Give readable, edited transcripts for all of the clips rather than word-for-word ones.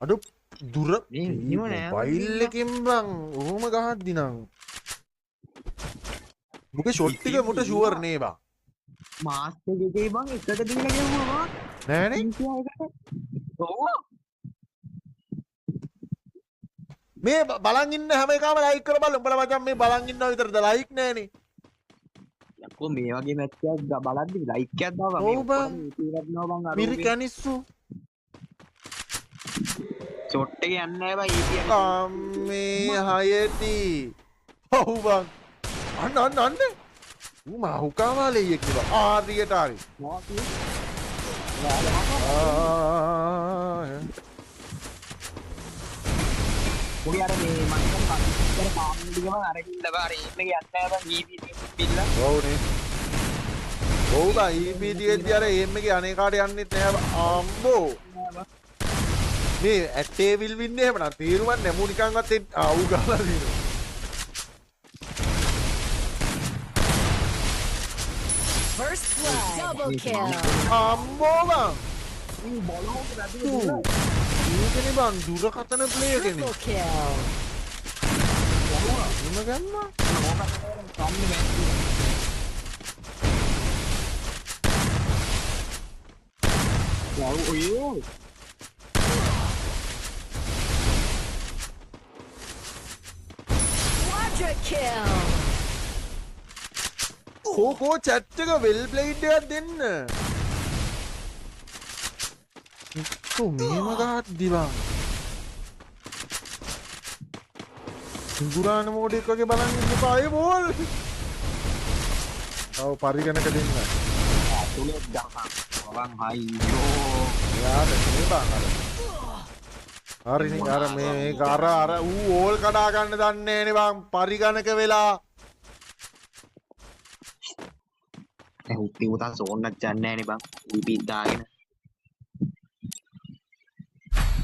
අඩු දුර මොබයිල් එකෙන් බං ඔහොම ගහද්දි නම් මුගේ ෂොට් ටික මුට ෂුවර් නේ බං. මාස්ක් එකේ බං එකට දීලා ගැහුවා නෑනේ. ඔව් මේ බලන් ඉන්න හැම එකම ලයික් කරපන්. උඹලා මචං මේ බලන් ඉන්නවා විතරද ලයික් නෑනේ. යකෝ මේ වගේ මැච් එකක් බලද්දි ලයික් එකක් දාපන්. ඔව් බං. මිරි කැනිස්සු. ෂොට් එක යන්නේ නෑ බං ඊපී එක. අම්මේ හයටි. ඔව් බං. අන්න අන්න අන්න. ඌ මා හුකා වාලේ යෙක් නේ බං. ආරියට හරි. මුගේ අර මේ මං හිතන්නේ කම්පියුටර් කාමරේ ටිකම අරගෙන ඉන්න බා අර ඒම් එක යන්නේ නෑ බං ඊපී බිල්ල. ඔව් නේ. ඔව් බං ඊපී තියෙද්දි අර ඒම් එකේ අනේ කාට යන්නෙත් නෑ බං. අම්බෝ. මේ ඇටේ විල් වින්නේ එහෙම නම් තීරුවක් නෑ මූ නිකන්වත් ආ ඌ ගහලා දිනවා. First blood. Double kill. අම්බෝ බං. ඌ බලෝක වැදුවා. මේකනේ බං දුරකථන ප්ලේයර් කෙනෙක්. Triple kill. එහෙම ගන්නවා. ඔව් ඔය. Quadra kill. කෝ කෝ චැට් එක වෙල් ප්ලේඩ් එකක් දෙන්න. මෙහෙම ගහද්දි බං හිඟුරාන මෝඩෙක් වගේ බලන් ඉන්න එපා ඒ බෝල්. ඔව් පරිගණක දෙන්න. ඇතුලේ ගහන්. බං අයියෝ. එයාට නේ බං අර. හරි නේ අර මේ මේක අර අර ඌ ඕල් කඩා ගන්න දන්නේ නෑනේ බං පරිගණක වෙලා. දැන් උත්ති උතා සෝන්නක් යන්නේ නෑනේ බං. ඊපී දාගෙන.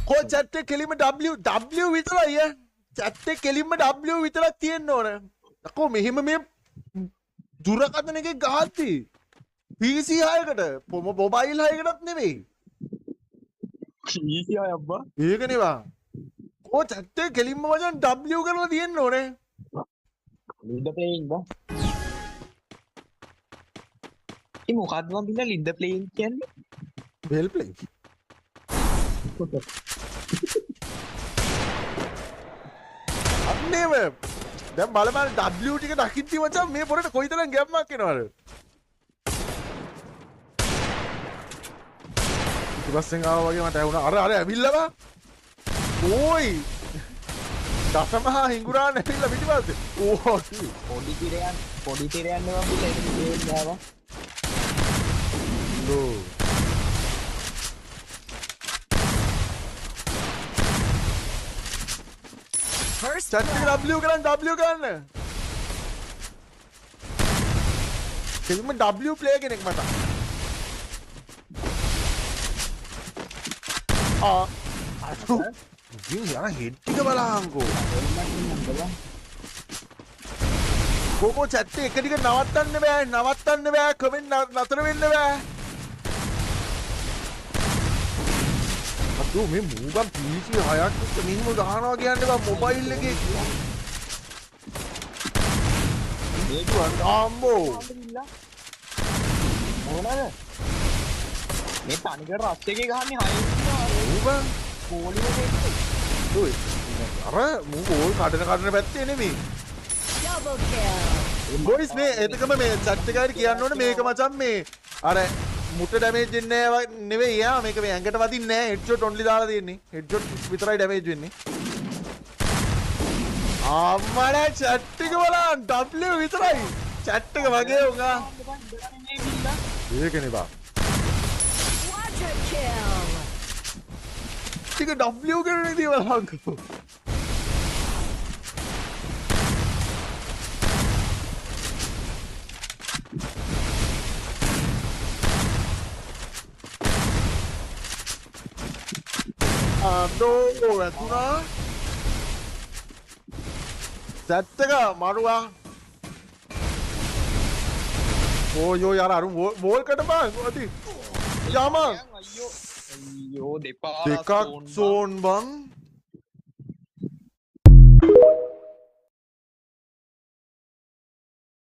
කෝ චැට් එක කෙලින්ම W W විතරයි ඈ. චැට් එක කෙලින්ම W විතරක් තියෙන්න ඕන. අකෝ මෙහෙම මේ දුරකථන එකේ ගහද්දි PC 6කට මොබයිල් 6කටත් නෙමෙයි. PC 6 අබ්බා. ඒකනේ බං. කෝ චැට් එක කෙලින්ම මචං W කරලා තියෙන්න ඕනේ. ලින්ද ප්ලේයින් බං. ඒ මොකද්ද බං බින්ද ලින්ද ප්ලේයින් කියන්නේ? වෙල් ප්ලේයින්. අන්නේම දැන් බලපන් W ටික දකිද්දි මචං මේ පොරට කොයිතරම් ගැම්මක් එනවද? ඊපස්සෙන් ආවා වගේ මට ඇහුණා. අර අර ඇවිල්ලා බං. ඕයි දසමහා හිඟුරාන ඇවිල්ලා පිටිපස්සේ. ඕ පොඩි තිරයන් පොඩි තිරයන් නේ බං පිට ඒක දෙන්නේ නෑ බං. ලෝ First chat එක W කරන්න W කරන්න. කෙලින්ම W player කෙනෙක් මට. ආ අඩු ඉතින් යන හෙඩ් ටික බලහන්කෝ. කෝකෝ චැට් එක ටික නවත්තන්න බෑ නවත්තන්න බෑ කමෙන්ට් නතර වෙන්න බෑ. අඩෝ මේ මූ බං PC 6ක් එක්ක මෙහෙම ගහනවා කියන්නේ බං මොබයිල් එකේ. මේක අම්බෝ. මොනවාද? මේ තනිකර රස් එකේ ගහන්නේ 6 ඌ බං පොලිමේ එක්ක. ඔය අර මූ බෝල් කඩන කඩන පැත්තේ නෙමෙයි. Double kill. Boys මේ එතකම මේ චැට් එකයි කියන්න ඕනේ මේක මචං මේ අර මුට ඩැමේජ් වෙන්නේ නෑ නෙවෙයි යා මේක මේ ඇඟට වදින්නේ නෑ හෙඩ්ෂොට් ඔන්ලි දාලා තියෙන්නේ හෙඩ්ෂොට් විතරයි ඩැමේජ් වෙන්නේ. අම්මලා චැට් එක බලන්න W විතරයි චැට් එක වගේ උංගා. ඒකනේ බා Quadra kill. ටික W කරන විදිය බලන්නකෝ. අඩෝ වැතුණා. සැට් එක මරුවා. ඕ යෝ යාර අරු බෝල් කඩපන් අති. යමන්. අයියෝ අයියෝ, දෙපාරක් දෙකක් සෝන් බං. සෝන් බං.